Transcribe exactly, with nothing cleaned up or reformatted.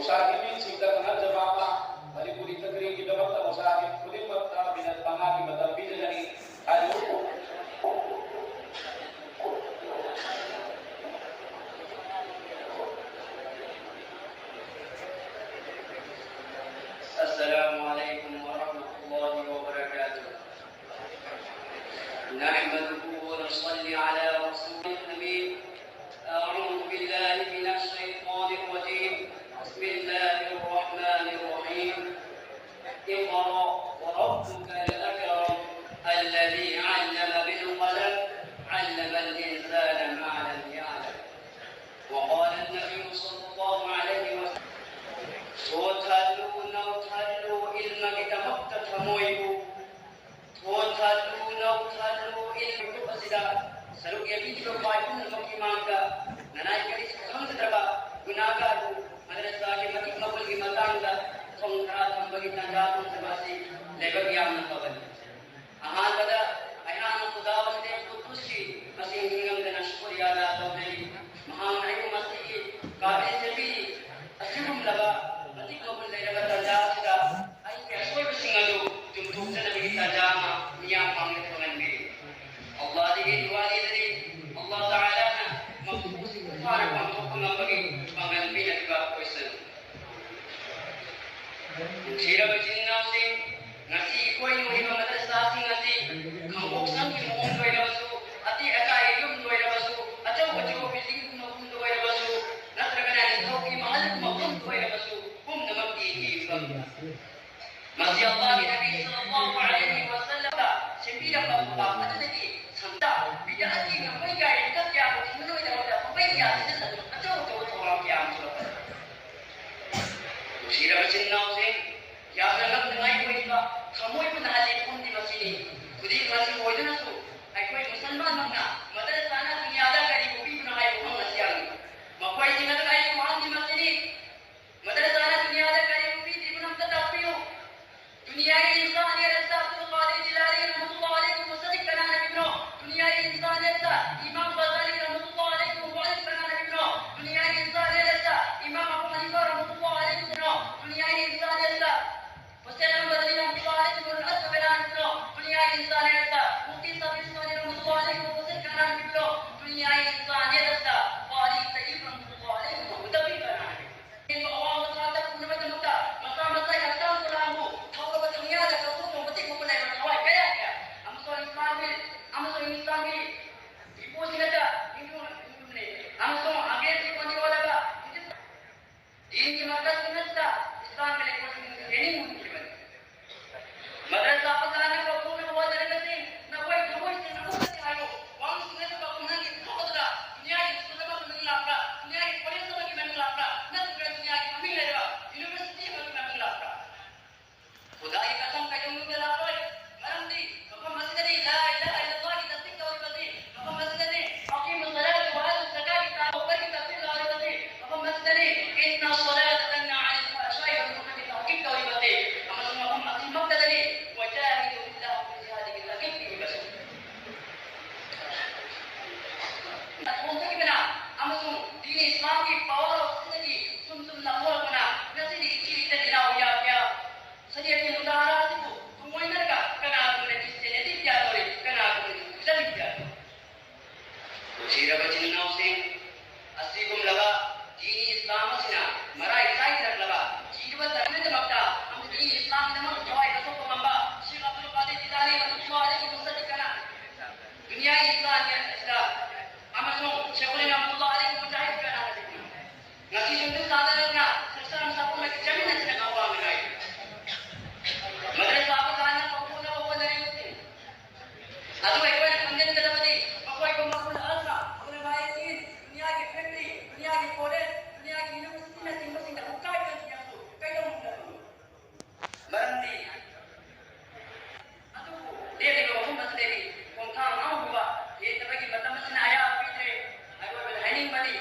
ꯎꯁꯥꯒꯤ ꯃꯤꯡꯁꯤꯡꯗ ꯈꯪꯍꯟꯖꯕ ꯑꯃ, ꯃꯅꯤꯄꯨꯔꯤ ꯇꯀ꯭ꯔꯤꯝꯒꯤꯗꯃꯛꯇ ꯎꯁꯥꯒꯤ ꯈꯨꯗꯤꯡꯃꯛꯇ ꯃꯤꯅꯠ ꯃꯉꯥꯒꯤ ꯃꯇꯝ ꯄꯤꯖꯒꯅꯤ꯫ ꯍꯥꯏꯌꯨ꯫ السلام عليكم ورحمة الله وبركاته. نحمده ونصلي على رسوله الأمين. أعوذ بالله من الشيطان الرجيم. بسم الله الرحمن الرحيم. اقرأ وربك الأكرم. الذي علم بالقلم. علم الإنسان ما لم يعلم. وقال النبي صلى الله عليه وسلم. ꯁꯣꯊꯜꯂꯨ, ꯅꯧꯊꯜꯂꯨ, ꯏꯜꯃꯒꯤꯗꯃꯛꯇ ꯊꯃꯣꯏꯕꯨ꯫ ꯊꯣꯟꯊꯜꯂꯨ, ꯅꯧꯊꯜꯂꯨ, ꯏꯜꯃ ꯑꯁꯤꯗ ꯁꯔꯨꯛ ꯌꯥꯕꯤꯈꯤꯕ ꯈ꯭ꯋꯥꯏ ꯄꯨꯝꯅꯃꯛꯀꯤ ꯃꯥꯡꯗ ꯅꯅꯥꯏ ꯀꯔꯤꯁꯨ ꯈꯪꯖꯗ꯭ꯔꯕ ꯒꯨꯅꯥꯒꯥꯔꯕꯨ ꯃꯗ꯭ꯔꯁꯥꯒꯤ ꯃꯇꯤꯛ ꯃꯒꯨꯟꯒꯤ ꯃꯇꯥꯡꯗ ꯊꯣꯡ ꯈꯔ ꯊꯝꯕꯒꯤ ꯇꯥꯟꯖꯥ ꯐꯪꯖꯕ ꯑꯁꯤ ꯂꯥꯏꯕꯛ ꯌꯥꯝꯅ ꯐꯕꯅꯤ꯫ ꯑꯍꯥꯟꯕꯗ ꯑꯩꯍꯥꯛꯅ ꯈꯨꯗꯥ ꯋꯥꯟꯗꯦ ꯀꯨꯗꯨꯁꯀꯤ ꯃꯁꯤꯡ ꯅꯤꯡꯉꯝꯗꯅ ꯁꯨꯀ꯭ꯔꯤꯌꯥ ꯑꯗꯥ ꯇꯧꯖꯔꯤ꯫ ꯃꯍꯥꯛꯅ ꯑꯩꯕꯨ ꯃꯁꯤꯒꯤ ꯀꯥꯕꯤꯜ ꯁꯦꯝꯕꯤꯔꯤ꯫ ꯑꯁꯤꯒꯨꯝꯂꯕ ꯃꯇꯤꯛ ꯃꯒꯨꯟ ꯂꯩꯔꯕ ꯇꯥꯟꯖꯥ ꯑꯁꯤꯗ ꯑꯩꯒꯤ ꯑꯁꯣꯏꯕꯁꯤꯡ ꯑꯗꯨ ꯆꯨꯝꯊꯣꯛꯆꯅꯕꯒꯤ ꯇꯥꯟꯖꯥ ꯑꯃ ꯃꯤꯌꯥꯝ ꯃꯥꯡꯗ ꯐꯪꯍꯟꯕꯤꯔꯤ꯫ ꯑꯜꯂꯥꯍꯗꯒꯤ ꯗꯨꯋꯥ ꯅꯤꯖꯔꯤ, ꯑꯜꯂꯥꯍ ꯇꯥꯂꯥꯅ ꯃꯄꯨ ꯐꯥꯅ ꯄꯥꯡꯊꯣꯛꯄ ꯉꯝꯕꯒꯤ ꯄꯥꯡꯒꯜ ꯄꯤꯅꯕꯤꯕ ꯑꯣꯏꯁꯅꯨ꯫ ꯅꯨꯡꯁꯤꯔꯕ ꯏꯆꯤꯟ ꯏꯅꯥꯎꯁꯤꯡ, ꯉꯁꯤ ꯑꯩꯈꯣꯏ ꯂꯣꯏꯔꯤꯕ ꯃꯗꯔꯁꯥꯁꯤꯡ ꯑꯁꯤ ꯈꯥꯡꯄꯣꯛꯁꯪꯒꯤ ꯃꯑꯣꯡꯗ ꯑꯣꯏꯔꯕꯁꯨ, ꯑꯇꯦꯛ ꯑꯀꯥꯏꯒꯤ ꯌꯨꯝꯗ ꯑꯣꯏꯔꯕꯁꯨ, ꯑꯆꯧ ꯑꯆꯧꯕ ꯕꯤꯜꯗꯤꯡꯒꯤ ꯃꯐꯝꯗ ꯑꯣꯏꯔꯕꯁꯨ, ꯅꯠꯇ꯭ꯔꯒꯅ ꯅꯤꯡꯊꯧꯒꯤ ꯃꯍꯜꯒꯤ ꯃꯐꯝꯗ ꯑꯣꯏꯔꯕꯁꯨ, ꯄꯨꯝꯅꯃꯛꯀꯤ ꯃꯐꯝ ꯃꯁꯤ ꯑꯜꯂꯥꯍꯒꯤ ꯅꯕꯤ ꯁꯜꯂꯜꯂꯥꯍꯨ ꯑꯂꯩꯍꯤ ꯋꯁꯜꯂꯝꯅ ꯁꯦꯝꯕꯤꯔꯝꯕ ꯃꯄꯥ ꯑꯗꯨꯗꯒꯤ ꯁꯝꯇ ꯕꯤꯗꯑꯒꯤ ꯉꯝꯃꯣꯏ ꯀꯥꯏꯔꯤꯕ ꯀꯌꯥꯕꯨ ꯊꯤꯡꯂꯣꯏꯗꯕ ꯉꯝꯃꯣꯏ ꯀꯌꯥ ꯁꯤꯖꯤꯟꯅꯗꯨꯅ ꯑꯆꯧ ꯑꯆꯧꯕ ꯊꯧꯔꯥꯡ ꯀꯌꯥ ꯑꯃ ꯊꯣꯛꯂꯛꯄꯅꯤ꯫ ꯅꯨꯡꯁꯤꯔꯕ ꯏꯆꯤꯟ ꯏꯅꯥꯎꯁꯤꯡ, ꯌꯥꯝꯅ ꯉꯛꯅꯤꯡꯉꯥꯏ ꯑꯣꯏꯔꯤꯕ ꯊꯃꯣꯏꯕꯨ ꯅꯥꯍꯜꯂꯤ ꯐꯝꯗꯤ ꯃꯁꯤꯅꯤ꯫ ꯈꯨꯗꯤꯡ ꯃꯁꯤ ꯑꯣꯏꯗꯨꯅꯁꯨ ꯑꯩꯈꯣꯏ ꯃꯨꯁꯜꯃꯥꯟꯃꯛꯅ ꯃꯗꯔꯁꯥꯅ ꯗꯨꯅꯤꯌꯥꯗ ꯀꯔꯤꯕꯨ ꯄꯤꯕꯅꯣ ꯍꯥꯏꯕ ꯋꯥꯍꯪ ꯑꯁꯤ ꯍꯪꯉꯤ꯫ ꯃꯈꯣꯏꯁꯤꯡ ꯑꯗꯨ ꯑꯩꯒꯤ ꯋꯥꯍꯪꯗꯤ ꯃꯁꯤꯅꯤ꯫ ꯃꯗꯔꯁꯥꯅ ꯗꯨꯅꯤꯌꯥꯗ ꯀꯔꯤꯕꯨ ꯄꯤꯗ꯭ꯔꯤꯕꯅꯣ ꯑꯝꯇ ꯇꯥꯛꯄꯤꯌꯨ꯫ ꯗꯨꯅꯤꯌꯥꯒꯤ ꯏꯟꯁꯥꯅꯤꯌꯠ ꯑꯁꯤꯗ ꯑꯕꯗꯨꯜ ꯀꯥꯗꯤꯔ ꯖꯤꯂꯥꯅꯤ ꯔꯍꯃꯇꯨꯜꯂꯥꯍꯤ ꯑꯂꯩꯍꯤ ꯃꯨꯁꯟꯅꯤꯐ ꯀꯅꯥꯅ ꯏꯕꯅꯣ? ꯗꯨꯅꯤꯌꯥꯒꯤ ꯏꯟꯁꯥꯅꯤꯌꯠ ꯑꯁꯤꯗ ꯏꯃꯥꯝ ꯒꯖꯥꯂꯤ ꯔꯍꯃꯇꯨꯜꯂꯥꯍꯤ ꯑꯂꯩꯍꯤ ꯃꯨꯑꯜꯂꯤꯐ ꯀꯅꯥꯅ ꯏꯕꯅꯣ? ꯗꯨꯅꯤꯌꯥꯒꯤ ꯏꯟꯁꯥꯅꯤꯌꯠ ꯑꯁꯤꯗ ꯏꯃꯥꯝ ꯑꯕꯨ ꯍꯅꯤꯐꯥ ꯔꯍꯃꯇꯨꯜꯂꯥꯍꯤ ꯗꯤꯟꯒꯤ ꯃꯔꯀꯖꯁꯤꯡ ꯑꯁꯤꯗ ꯏꯁꯂꯥꯝꯒꯤ ꯂꯩꯉꯣꯜꯁꯤꯡ ꯂꯤꯡꯈꯠꯅꯤꯡꯕ ꯍꯧꯈꯤꯕꯅꯤ꯫ ꯃꯗ꯭ꯔꯁꯥ ꯐꯖꯅ ꯀꯧꯊꯣꯛꯅꯕ ꯍꯣꯠꯅꯔꯤꯕꯁꯤꯡ, ꯅꯈꯣꯏ ꯊꯃꯣꯏꯁꯤꯡ ꯑꯃꯨꯛꯇꯗꯤ ꯍꯥꯏꯌꯨ꯫ ꯋꯥꯍꯪꯁꯤꯡ ꯑꯗꯨ ꯄꯥꯎꯈꯨꯝ ꯅꯪꯒꯤ ꯊꯕꯛ ꯑꯗꯨꯗ ꯗꯨꯅꯤꯌꯥꯒꯤ ꯁ꯭ꯀꯨꯜ ꯑꯃꯒꯤ ꯃꯃꯤꯡ ꯂꯥꯛꯄ꯭ꯔꯥ? ꯗꯨꯅꯤꯌꯥꯒꯤ ꯀꯣꯂꯦꯖ ꯑꯃꯒꯤ ꯃꯃꯤꯡ ꯂꯥꯛꯄ꯭ꯔꯥ? ꯅꯠꯇ꯭ꯔꯒ ꯗꯨꯅꯤꯌꯥꯒꯤ ꯃꯃꯤꯡ ꯂꯩꯔꯕ ꯌꯨꯅꯤꯚꯔꯁꯤꯇꯤ ꯑꯃꯒꯤ ꯃꯃꯤꯡ ꯂꯥꯛꯄ꯭ꯔꯥ? ꯈꯨꯗꯥꯒꯤ ꯀꯁꯝ ꯀꯩꯗꯧꯅꯨꯡꯗ ꯂꯥꯛꯂꯣꯏ꯫ ꯃꯔꯝꯗꯤ ꯃꯐꯝ ꯑꯁꯤꯗꯅꯤ ꯂꯥ ꯏꯂꯥꯍ ꯏꯜꯂꯜꯂꯥꯍꯒꯤ ꯇꯁꯗꯤꯛ ꯇꯧꯔꯤꯕꯁꯤ, ꯃꯐꯝ ꯑꯁꯤꯗꯅꯤ ꯑꯀꯤꯃꯨ ꯁꯂꯥꯇ ꯋ ꯑꯇꯨ ꯖꯀꯥꯠꯀꯤ ꯇꯥꯕꯒꯤ ꯇꯁꯗꯤꯛ ꯇꯧꯔꯤꯕꯁꯤ, ꯃꯐꯝ ꯑꯁꯤꯗꯅꯤ ꯏꯟꯅ ꯁꯂꯥꯇ ꯇꯟꯍꯥ ꯑꯅꯤꯜ ꯐꯍꯁꯥꯏ ꯋꯜ ꯃꯨꯟꯀꯔꯒꯤ ꯇꯥꯀꯤꯗ ꯇꯧꯔꯤꯕꯁꯤ, ꯑꯃꯁꯨꯡ ꯃꯐꯝ ꯑꯁꯤꯃꯛꯇꯗꯅꯤ ꯋꯖꯥꯍꯤꯗꯨ ꯐꯤꯜꯂꯥꯍ ꯕꯤꯜꯖꯤꯍꯥꯗꯤꯒꯤ ꯇꯥꯀꯤꯗ ꯄꯤꯔꯤꯕꯁꯤ꯫ ꯊꯣꯟꯖꯈꯤꯕꯅ ꯑꯃꯁꯨꯡ ꯗꯤꯟ ꯏꯁꯂꯥꯝꯒꯤ ꯄꯥꯋꯔ ꯑꯁꯤꯗꯒꯤ ꯁꯨꯝ ꯁꯨꯝ ꯂꯥꯞꯊꯣꯔꯛꯄꯅ ꯉꯁꯤꯗꯤ ꯏꯆꯦ ꯏꯆꯟ ꯏꯅꯥꯎ ꯏꯌꯥ ꯀꯌꯥ ꯁꯔꯤꯌꯠꯀꯤ ꯃꯨꯖꯥꯍꯔꯥ ꯑꯁꯤꯕꯨ ꯊꯨꯡꯑꯣꯏꯅꯔꯒ ꯀꯅꯥꯒꯨꯝꯕꯅ ꯗꯤꯁꯇꯦꯟꯁ ꯀꯌꯥ ꯇꯧꯔꯤ, ꯀꯅꯥꯒꯨꯝꯕꯅ ꯐꯤꯂꯝ ꯀꯌꯥ ꯇꯧꯔꯤ꯫ ꯅꯨꯡꯁꯤꯔꯕ ꯏꯆꯤꯟ ꯏꯅꯥꯎꯁꯤꯡ, ꯑꯁꯤꯒꯨꯝꯂꯕ ꯗꯤꯅꯤ ꯏꯁꯂꯥꯝ ꯑꯁꯤꯅ ꯃꯔꯥꯏ ꯆꯥꯏꯊꯔꯛꯂꯕ ꯊꯤꯔꯕ ꯇꯥꯏꯕꯪꯗꯃꯛꯇ ꯑꯃꯗꯤ ꯗꯤꯅꯤ ꯏꯁꯂꯥꯝꯒꯤꯗꯃꯛ ꯊꯋꯥꯏ ꯀꯠꯊꯣꯛꯄ ꯉꯝꯕ ꯁꯦꯈ ꯑꯕꯗꯨꯜ ꯀꯥꯗꯤꯔ ꯖꯤꯂꯥꯅꯤ ꯔꯍꯃꯇꯨꯜꯂꯥꯍꯤ ꯑꯂꯩꯍꯤ ꯃꯨꯁꯇꯗꯤꯀꯅ ꯗꯨꯅꯤꯌꯥꯒꯤ ꯏꯁꯂꯥꯝꯒꯤ ꯑꯁꯤꯗ ꯑꯃꯁꯨꯡ ꯁꯦꯈꯨꯜ ꯏꯁꯂꯥꯝ ꯑꯕꯗꯨꯜꯂꯥꯍꯤ ꯑꯂꯩꯍꯤ ꯃꯨꯖꯥꯍꯤꯗ ꯀꯌꯥꯅ ꯉꯁꯤꯁꯨ ꯅꯨꯡꯁꯥꯗ ꯅꯠꯇꯅ ꯁꯪꯁꯥꯔ ꯁꯥꯄꯨꯝꯕꯒꯤ ꯆꯥꯃꯤꯟꯅꯁꯤꯅ ꯀꯧꯕ ꯉꯝꯂꯣꯏ꯫ ꯃꯗ꯭ꯔꯁꯥ ꯑꯃ ꯀꯥꯟꯅ ꯀꯧꯊꯣꯛꯅꯕ ꯍꯣꯠꯅꯔꯤꯕꯁꯤꯡ ꯑꯗꯨ ꯑꯩꯈꯣꯏꯅ ꯈꯪꯖꯤꯟꯒꯗꯕꯗꯤ ꯃꯈꯣꯏꯒꯨꯝꯕ ꯈꯨꯜ ꯑꯍꯜꯅ ꯈꯨꯜ ꯃꯥꯏꯁꯤꯡ ꯗꯨꯅꯤꯌꯥꯒꯤ ꯐꯦꯛꯇꯔꯤ, ꯗꯨꯅꯤꯌꯥꯒꯤ ꯀꯣꯂꯦꯖ, ꯗꯨꯅꯤꯌꯥꯒꯤ ꯌꯨꯅꯤꯚꯔꯁꯤꯇꯤꯅꯆꯤꯡꯕꯁꯤꯡꯗ ꯎꯀꯥꯏ ꯄꯟꯈꯤꯕꯁꯨ ꯀꯩꯗꯧꯅꯨꯡꯗ ꯐꯪꯂꯣꯏ꯫ ꯃꯔꯝꯗꯤ ꯑꯗꯨꯕꯨ ꯂꯦꯞꯂꯤꯕ ꯃꯐꯝ ꯑꯁꯤꯗꯒꯤ ꯈꯣꯡꯊꯥꯡ ꯑꯃ ꯄꯨꯕ ꯍꯦꯟꯗꯕꯒꯤ ꯃꯇꯝ ꯑꯁꯤꯅ ꯑꯌꯥꯕ ꯄꯤꯗ꯭ꯔꯦ꯫ ꯑꯔꯣꯏꯕꯗ ꯍꯥꯏꯅꯤꯡꯕꯗꯤ